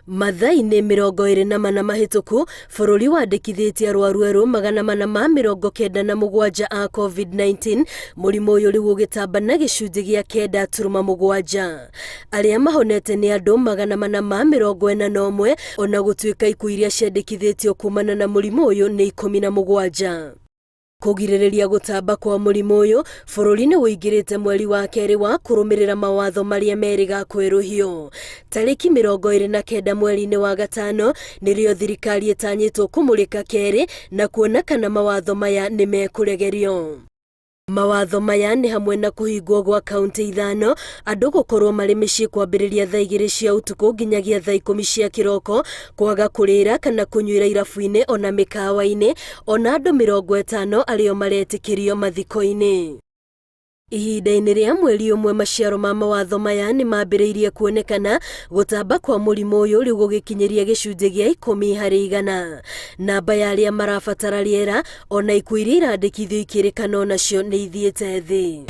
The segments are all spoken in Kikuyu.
Mathaa-inĩ 24 mahĩtũku, bũrũri wandĩkithĩtie arwaru erũ 497 a Covid-19, mũrimũ ũyũ rĩu ũgĩtamba na gĩcunjĩ gĩa 9.7. Arĩa mahonete nĩ andũ 441, ona gũtuĩka ikuũ iria ciandĩkithĩtio kumana na mũrimũ ũyũ nĩ 17. Kũgirĩrĩria gũtamba kwa mũrimũ ũyũ, bũrũri nĩ ũingĩrĩte mweri wa kerĩ wa kũrũmĩrĩra mawatho marĩa merĩga kwerũhio. Tarĩki 29 mweri-inĩ wa gatano nĩrĩo thirikari ĩtanyĩtwo kũmũrĩka kerĩ na kuona kana mawatho maya nĩ mekũregerio. Mawatho maya nĩ hamwe na kũhingwo gwa kauntĩ ithano, andũ gũkorwo marĩ mĩciĩ kwambĩrĩria thaa 2 cia ũtukũ nginyagia thaa 10 cia kĩroko, kwaga kũrĩra kana kũnyuĩra irabu-inĩ ona mĩkawa-inĩ, ona andũ 50 arĩo maretĩkĩrio mathiko-inĩ. Ihinda-inĩ rĩa mweri ũmwe maciaro ma mawatho maya nĩ mambĩrĩirie kuonekana, gũtamba kwa mũrimũ ũyũ rĩu gũgĩkinyĩria gĩcunjĩ gĩa 10%. Namba ya arĩa marabatara rĩera ona ikuũ iria irandĩkithio ikĩrĩkana onacio nĩ ithiĩte thĩ.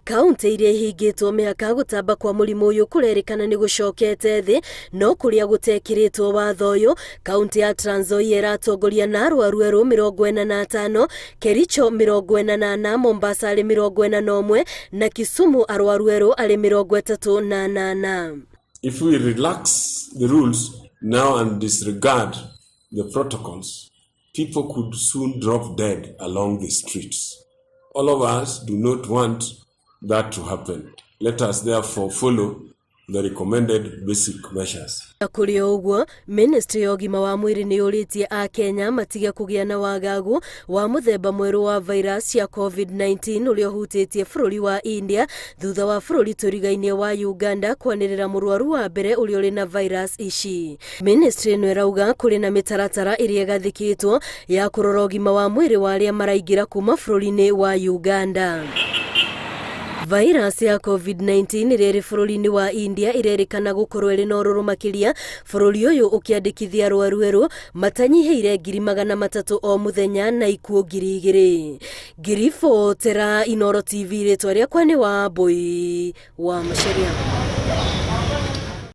Kauntĩ iria ihingĩtwo mĩhaka gũtamba kwa mũrimũ ũyũ kũrerĩkana nĩ gũcokete thĩ, no kũrĩa gũtekĩrĩtwo watho ũyũ, kauntĩ ya Trans Nzoia ĩratongoria na arwaru erũ 45, Kericho 44, Mombasa arĩ 41 na Kisumu arwaru erũ arĩ 38. If we relax the rules now and disregard the protocols, people could soon drop dead along the streets. All of us do not want that to happen. Let us therefore follow the recommended basic measures. Na kũrĩ o ũguo, ministry ya ũgima wa mwĩrĩ nĩ yũrĩtie Akenya matige kũgĩa na wagagu wa mũthemba mwerũ wa virus ya COVID-19 ũrĩa ũhutĩtie bũrũri wa India thutha wa bũrũri tũrigainie wa Uganda kwanĩrĩra mũrwaru wa mbere ũrĩa ũrĩ na virus ici. Ministry ĩno ĩrauga kũrĩ na mĩtaratara ĩrĩa ĩgathĩkĩtwo ya kũrora ũgima wa mwĩrĩ wa arĩa maraingĩra kuma bũrũri-inĩ wa Uganda. Virus ya COVID-19 ĩrĩa ĩrĩ bũrũri-inĩ wa India ĩrerĩkana gũkorwo ĩrĩ na ũrũrũ makĩria, bũrũri ũyũ ũkĩandĩkithia arwaru erũ matanyihĩire 300,000 o mũthenya na ikuũ 2000. Ngiribotera Inooro TV, rĩtwa rĩakwa nĩ Wambũi wa Macharia.